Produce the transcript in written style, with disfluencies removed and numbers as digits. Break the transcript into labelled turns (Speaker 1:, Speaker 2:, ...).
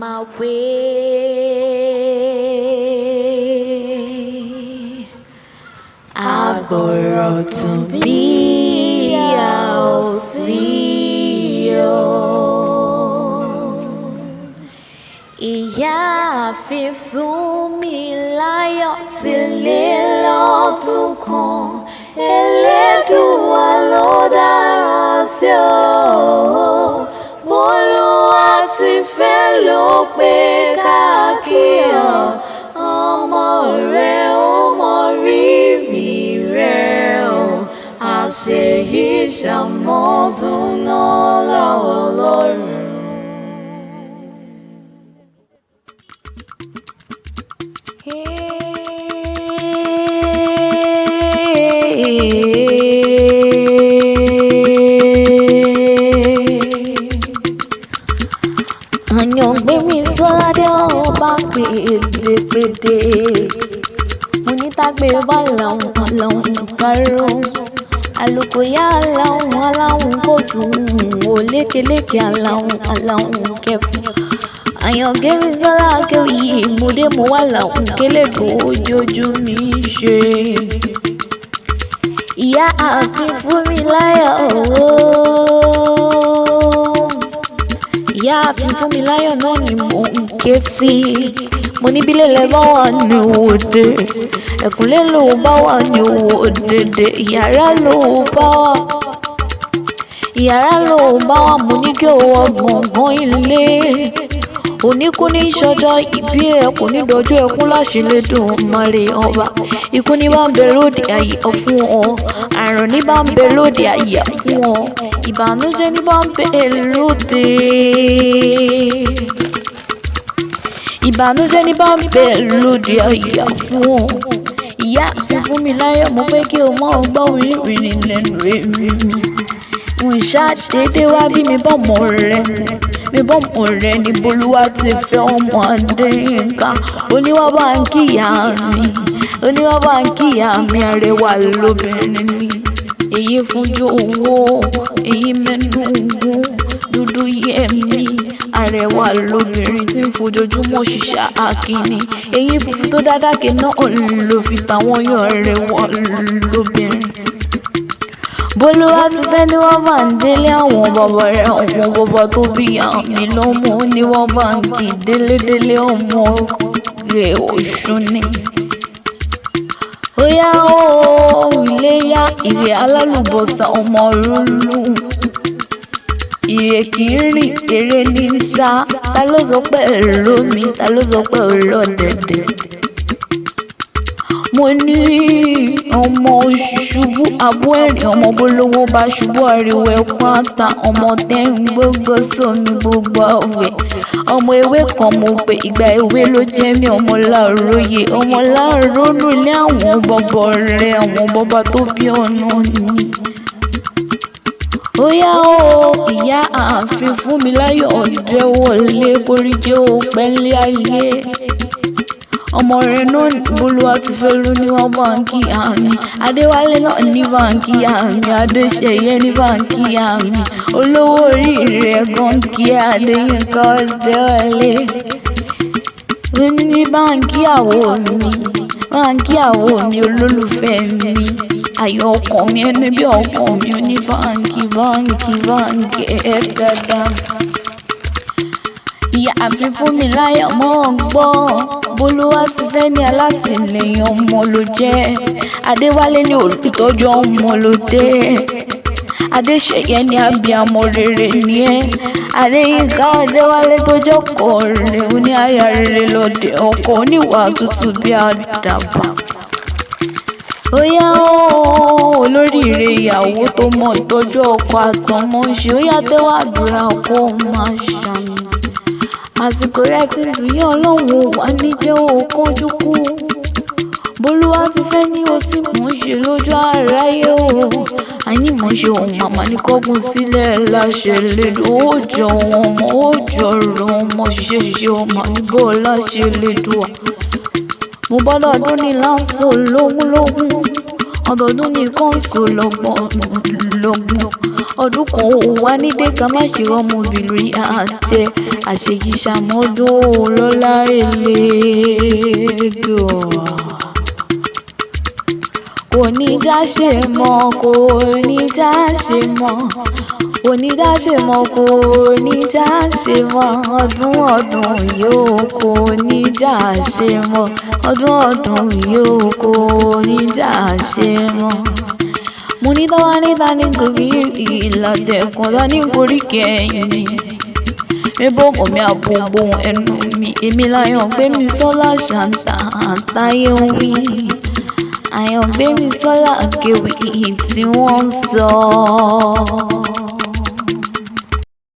Speaker 1: My way. Agbọ̀rọ̀ tún bí a ò sí o. Ìyáàfin Fúnmiláyọ̀ ti lé lọ́dún kan. Elédùà ló dá a sí o. Bólúwa ti fẹ́ ló pé káàkiri ọ. Ọmọ rẹ̀ ó mọ rírì rẹ̀ o. Àṣeyí ṣàmọ́dún náà lọ́wọ́ Ọlọ́run. Àyàngbémi Sọ́ládé ọba pèdèpèdè. Mo ní tágbé bá làwọn làwọn káró. Àlùkò yá aláwọn aláwọn kò sùn. Ò lékeleke aláwọn aláwọn kẹfù. Àyàngbémi Sọ́lá akéwì ìmúdé mo wà láwọn kélébó ojojú mi ṣe. Ìyá ààfin Fúnmiláyọ̀ ooo. Ìyá ààfin Fúnmiláyọ̀ náà ni mò ń ké sí. Mo ní bílẹ̀ lẹ bá wà ní òde. Ẹ̀kúnlé ló bá wà ní òdèdè. Ìyàrá ló bá wà. Ìyàrá ló bá wà. Mo ní kí o wọ gbọ̀ngàn ilé. Òní kú ní ṣọjọ́ ìbí ẹ kò ní dọjú ẹkún láṣẹlẹ́dùmarè ọba. Ikú ní bá ń bẹ lóde àyè fún ọ. Àrùn ní bá ń bẹ lóde àyè fún ọ. Ìbànújẹ́ ní bá ń bẹ lóde. Ìbànújẹ́ ní bá ń bẹ lóde àyè fún ọ. Ìyá ààfin Fúnmiláyọ̀ mo fẹ́ kí o mọ́ gbọ́ wìrìwìrì lẹ́nu èmi mi. N ṣàdédé wá bí mi bọ́mọ rẹ. Mi bọ́mọ rẹ ní Bolúwa ti fẹ́ ọmọ Adéyínká. Oníwà bá ń kíyà mi. Oníwà bá ń kíyà mi arẹwà lóbìnrin ni. Èyí fúnjú owó, èyí mẹ́nu owó, dúdú yẹmi. Arẹwà lóbìnrin tí ń fojoojúmọ́ ṣiṣẹ́ akíni. Èyí funfun tó dádáke náà ló fi tàwọn yọ arẹwà lóbìnrin. Bolúwa ti fẹ́ ní wọ́n bá ń délé àwọn bàbá rẹ̀, àwọn bàbá tó bí àmì lọ́mọ ní wọ́n bá ń kí délédélé ọmọ rẹ̀ Ọ̀ṣun ni. Ó yá o, iléyá, ìrè alálùbọ́sà ọmọ rúlù. Ìrè kì í rìn, eré ní í sá. Ta ló sọ pé lómi? Ta ló sọ pé olódẹ̀dẹ̀? Mo ní ọmọ ṣubú abú ẹ̀rín ọmọ bólówó bá ṣubú ariwo ẹkún àtà ọmọ tẹ́ ń gbógbó sómi gbogbo ọ̀wẹ̀. Ọmọ ewé kan mo pé ìgbà ewé ló jẹ́ mí ọmọ láàróyè ọmọ láàrónú ilé àwọn bàbá rẹ̀ àwọn bàbá tó bí ọ̀nà ni. Ó yá o, ìyá ààfin Fúnmiláyọ̀ ọ̀dẹ́wọlé kóríjẹ́ ó pẹ́lẹ́ ayé. Ọmọ rẹ̀ náà ní Bolúwa ti fẹ́ ló ní wọ́n bá ń kí àmì. Adéwálé náà ní bá ń kí àmì. Adéṣeyẹ ní bá ń kí àmì. Olówó orí rẹ̀ gan kí Adéyínká Ọ̀dẹ́wọlé. Ó ní bá ń kí àwọ̀ mi, bá ń kí àwọ̀ mi olólùfẹ́ mi. Ayọ̀ ọkàn mi ẹni bí ọkàn mi ó ní bá ń kí, bá ń kí, bá ń kí ẹ dáadáa. Ìyá ààfin Fúnmiláyọ̀ mọ́ gbọ́. Bolúwa ti fẹ́ ní alátìlẹ́yìn ọmọ ló jẹ́. Adéwálé ní olùtọ́jú ọmọ ló dé. Adéṣeyẹ ní abiyamọ rere ni ẹ́. Adéyínká Ọ̀dẹ́wálé tó jọ́kọ̀ rẹ̀ ó ní aya rere lọ́dẹ ọkọ oníwà tútù bí àdàbà. Ó yá o, olóríire ìyàwó tó mọ ìtọ́jú ọkọ àtọmọ ń ṣe. Ó yá tẹ́wọ́ àdúrà kó máa ṣàmì. Àsìkò rẹ̀ ti dùn yín Ọlọ́run wà ní jẹ́ ó kánjú kú. Bolúwa ti fẹ́ ní o tí mò ń ṣe lójú aráyé o. Àní mò ń ṣe ohun màmá ní kọ́gùn sílẹ̀ láṣẹ lédò. Ó jọ ohun ọmọ, ó jọ ọ̀rọ̀ ọmọ ṣiṣẹ́ ṣiṣẹ́ ọmọ níbọ̀ láṣẹ lédò. Mo bọ́dọ̀ ọdún ní láǹṣó lógúnlógún. Ọdọọdún ní kọ́ńsó lọ́gbọ̀n lọ́gbọ̀n. Ọdún kan ò wá nídé ká má ṣe rọ́mọbìnrin àtẹ àṣeyíṣàmọ́dún lọ́lá Elédùà. Kò ní já ṣe mọ́, kò ní já ṣe mọ́, kò ní já ṣe mọ́, kò ní já ṣe mọ́. Ọdún ọdún yóò kò ní já ṣe mọ́. Ọdún ọdún yóò kò ní já ṣe mọ́. Mo ní táwa níta ní gorí ìlàtẹ̀kùn ta ní gorí kẹ́yìn. Mébọ̀ mọ̀ mi àbòbò ẹnu mi, èmi láyọ̀ gbé mi sọ́lá ṣàǹtà àtayé ń wí. Àyàngbémisọ́lá akéwì tí wọ́n ń sọ.